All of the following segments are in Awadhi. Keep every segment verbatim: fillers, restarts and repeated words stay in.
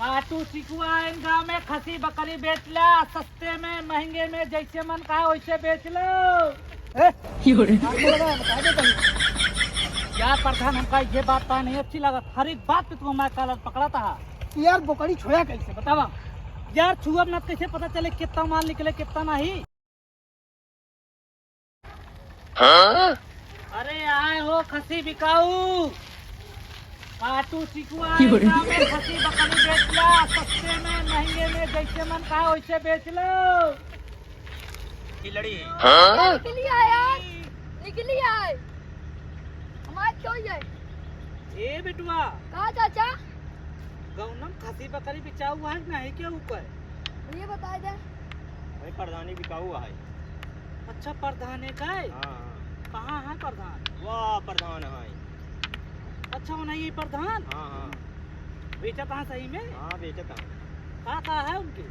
काटू चिकुआ, इन गाँव में खसी बकरी बेच ला, सस्ते में, महंगे में, जैसे मन कहा वैसे बेच लो। ए, क्यों रे? आपको लगा है, बता दे कहीं। यार प्रधान, हमका ये बात तो नहीं अच्छी लागत, हर एक बात पे तू हमारे कालर पकड़ाता है। यार बकरी छोया कैसे, बतावा? यार छुअब ना तो कैसे पता चले कितना माल निकले, कितना नहीं। हाँ? अरे आए हो खसी बिकाऊ, काटू चिकुआ, क्यों रे? इतना में खसी बकरी बेच ला, सस्ते में, महंगे में, जैसे मन कहा वैसे बेच लो। की लड़ी है? हाँ? निकली आए यार, निकली आए। हमारे क्यों ये? ए बेटुआ। का चाचा? गौनम खसी बकरी बिचाऊ है कि नहीं, क्या ऊपर? ये बताए दे। भाई प्रधानी बिकाऊ है। अच्छा, प्रधान है का है? हाँ, हाँ। कहाँ है प्रधान? वाह, प्रधान है। अच्छा, वो नहीं है प्रधान? हाँ, हाँ। बेचत है सही में? हाँ, बेचत है। का का है उनके?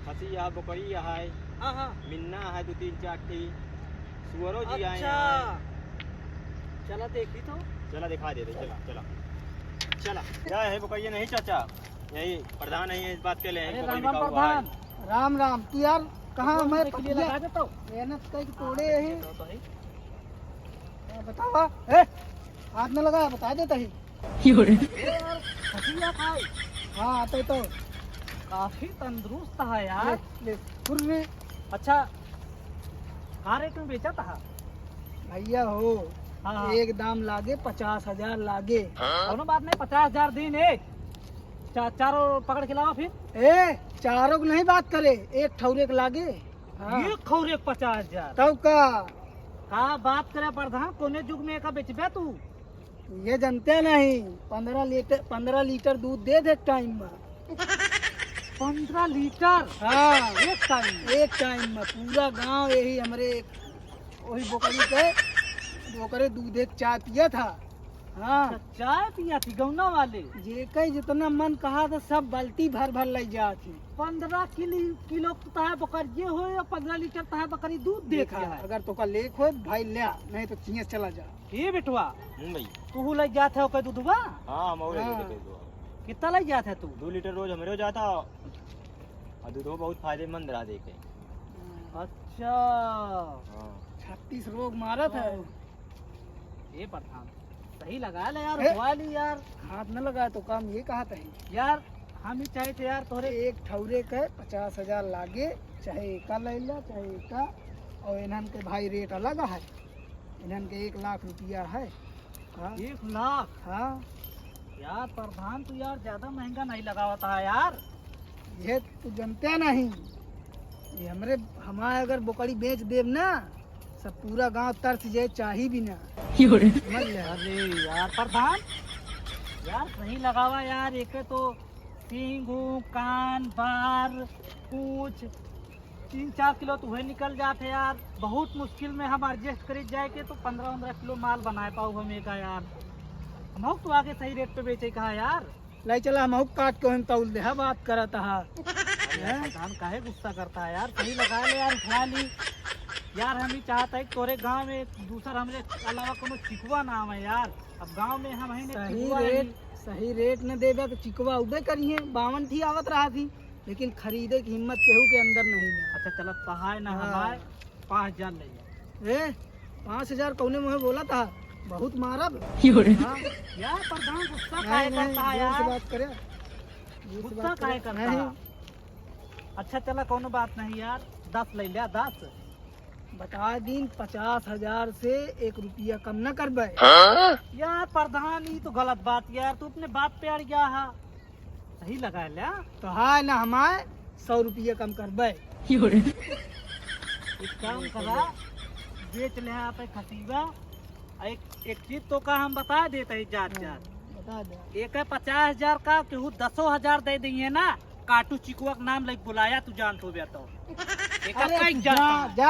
खसी है, बकरी है। हाँ, हाँ। मिन्ना है, दो तीन चार ठी। सुअरो जी आए अच्छा। हैं। चला देखी तो। चला दिखा दे दे, चला, चला। चला। क्या है बकरिया नहीं चाचा? यही प्रधान है, इस बात के लिए अरे बकरी राम राम बिकाऊ है। प्रधान। राम राम। तू यार कहाँ मैं के लिए पटिया लगा देता हूँ। मेहनत कई तोड़े यही। बताओ तो है। हाँ, बतावा। ए, हाथ में लगा, बता देता ही। क्यों रे? ए यार, खसिया खाई। हाँ, आते तो। काफी तंदुरुस्त है यार। ले, ले, फुर्र। अच्छा, का रेट में बेचा था? भैया हो, हाँ, हाँ। एक दाम लागे, पचास हजार लागे। हाँ? कौनो बात नहीं, पचास हजार दिन एक। चा-, चारों पकड़ के लावा फिर। ए, चारों को नहीं बात करे, एक ठौरे के लागे। हाँ। एक ठौरे के पचास हजार। तब का? का बात करे प्रधान, कोने जुग में एका बेचबे तू? ये जनते नहीं, पन्द्रह लीटर, पन्द्रह लीटर दूध दे दे एक टाइम में। पन्द्रह लीटर? हाँ। एक टाइम में? एक टाइम में। पूरा गांव यही हमरे वही बोकरी के, ओकरे दूधे के चाय पिया था। हाँ। अच्छा, चाय पिया थी गौना वाले? जेके जितना मन कहा था, सब बाल्टी भर भर लई जात ही। पन्द्रह किलो, किलो तहार बकरिये हो या पन्द्रह लीटर तहार बकरी दूध देत देखा, है? अगर तोका लेक होए, भाई ल्या, नहीं तो चिंये चला जा। ए बेटवा, हम्म भाई। तू लई जात है ओकर दूधवा? हाँ, हम और हाँ। लेके दूधवा। कितना लई जात है तू? दो लीटर रोज हमरे हो जाता, और दूधवा बहुत फायदेमंद रहा देखे। अच्छा। हाँ। छत्तीस रोग मारत है। तो ए प्रधान, सही लगा ले यार, ए? उठवा ली यार। हाथ न लगाए तो काम ये कहा तही। यार, हम ही चाहे थे यार तोहरे एक ठौरे के पचास हजार लागे, चाहे एका ले ला, चाहे एका, और इन्हन के भाई रेट अलग है, इन्हन के एक लाख रुपया है। हाँ। एक लाख? हाँ। यार प्रधान, तू यार ज्यादा महंगा नहीं लगावत है यार। ये तू जनते नहीं, ये हमरे, हमारे अगर बोकड़ी बेच देब ना, सब पूरा गांव तरस जाए, चाही भी ना। क्यों रे? समझ ले। अरे यार प्रधान, यार सही लगावा यार, एक तो सींग, कान, बार, पूछ, तीन चार किलो तो वही निकल जात है यार। बहुत मुश्किल में हम एडजस्ट करी जाए के तो पन्द्रह पन्द्रह किलो माल बनाए पाऊ हम एका यार। हम तो आगे सही रेट पे बेचे कहा यार। लाई चला, हम काट के हम तौल दे, हाँ, बात करत हा। अरे यार, हैं? प्रधान काहे गुस्सा करता है यार, सही लगा ले यार, उठवा ली। यार हम ही चाहता है कि तोरे गांव में दूसर हमरे अलावा कोनो चिकवा ना आवे यार। अब गांव में हम ही ने सही चिकवा रेट, ही। सही रेट न देबे तो चिकवा उबे करिए, बावन ठी आवत रहा थी, लेकिन खरीदे की हिम्मत केहू के अंदर नहीं बा। अच्छा चला, सहाय ना हाँ। हमारे पाँच हजार ले जा। ए, पाँच हजार कौने मुँहे बोला था? बहुत मारब। क्यों रे? हाँ। यार प्रधान गुस्सा नहीं, काहे नहीं, करता है जोर से यार? बात करे। जोर से गुस्सा बात काहे करे। करता नहीं। है? अच्छा चला, कौनो बात नहीं यार, दस ले लिया, दस। बता दीन, पचास हजार से एक रुपया कम न करबे। हाँ? यार प्रधान, ई तो गलत बात यार, तू अपने बात पे अड़ गया है। सही लगा ल्या। तो हाँ ना, हमारे सौ रुपया कम करबे। एक काम करा, बेच ले आप एक खसीबा। एक, एक चीज तो का हम बता देते हैं जात हाँ, जात। बता दे। एक है पचास हजार का, केहू दसो हजार दे देंगे ना, काटू चिकुआ के नाम लेके बुलाया, तू जानत होबे तो। एक अरे कई तू जात जा, है। जा।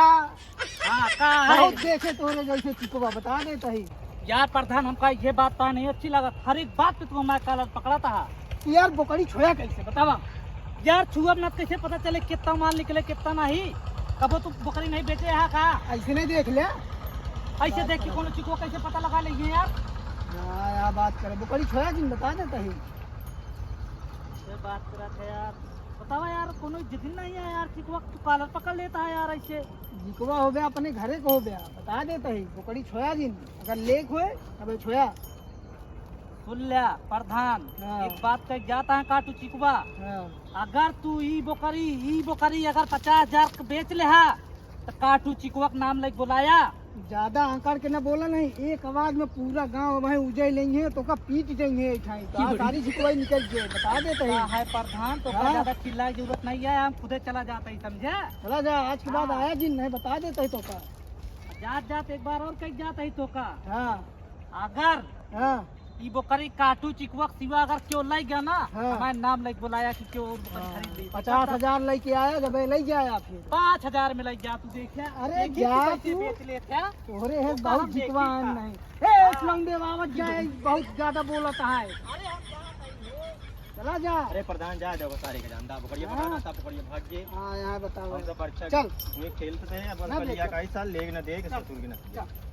हाँ, का है? बहुत देखे तोरे जैसे चिकुआ, बता देता ही। यार प्रधान, हमका ये बात तो नहीं अच्छी लागत, हर एक बात पे तू हमारे कालर पकड़ाता है। यार बोकरी छोया कैसे, बतावा? यार छुअब ना तो कैसे पता चले कितना माल निकले, कितना नहीं? कबो तू बोकरी नहीं बेचे है का? ऐसे नहीं देख ले। ऐसे बात देख के करो। कोनो चिकुआ कैसे पता लगा लेंगे यार? हाँ, यार बात करे, बोकरी छोया जिन बता देता ही। बात करत है यार। बतावा यार, कोनो इज्जत नहीं है यार, चिकवा तू कालर पकड़ लेता है यार ऐसे। जिकवा होबे अपने घरे को होबे, बता देता है, बोकरी छोया जिन, अगर लेक होए, तबे छोया। सुन ल्या प्रधान, हाँ। एक बात कह जाता है काटू चिकवा। हाँ। अगर तू ई बोकरी, ई बोकरी अगर पचास हजार के बेच ले हा, तो काटू चिकवा के नाम लेके बुलाया। ज्यादा आंकड़ के ना बोला नहीं, एक आवाज में पूरा गांव वहीं उजय लेंगे, तो का पीट देंगे इठाई, तो आ सारी चिकवाई निकल जाए, बता देते हैं। का है प्रधान, तो का हाँ। ज्यादा चिल्लाए की जरूरत नहीं है, हम खुदे चला जाता ही, समझे? चला जा, आज के बाद हाँ। आया जिन नहीं, बता देते ही तो का। जात जात एक बार और कह जाता ही तो का। हाँ। अगर हाँ। ई बोकरी काटू चिकवा के सिवा अगर क्यों लई गया ना, हाँ। हमारे नाम लेके बुलाया कि क्यों और बोकरी हाँ। खरीद ली। पचास हजार लेके आया, जब ले जाया फिर। पाँच हजार में लई जा, तू देखा। अरे देखी जा तू कैसे तू। बेच लेत है। तोहरे है तो बहुत हम देखी जिकवा का। नहीं। ए, हाँ। इस लौंडे बाबत जाए, बहुत ज्यादा बोलत है। अरे हम जात हई हो। चला जा। अरे प्रधान जा, जाओ सारे के जानदा, बोकरिया हाँ। पकड़ा ना, सब बोकरिया भाग गए। हाँ, यहाँ बताओ। हम सब परीक्षा चल। में खेलते थे, अब ना बोकरिया बेटा। का ही साल लेके ना दे, चल। ससुर के ना। चल।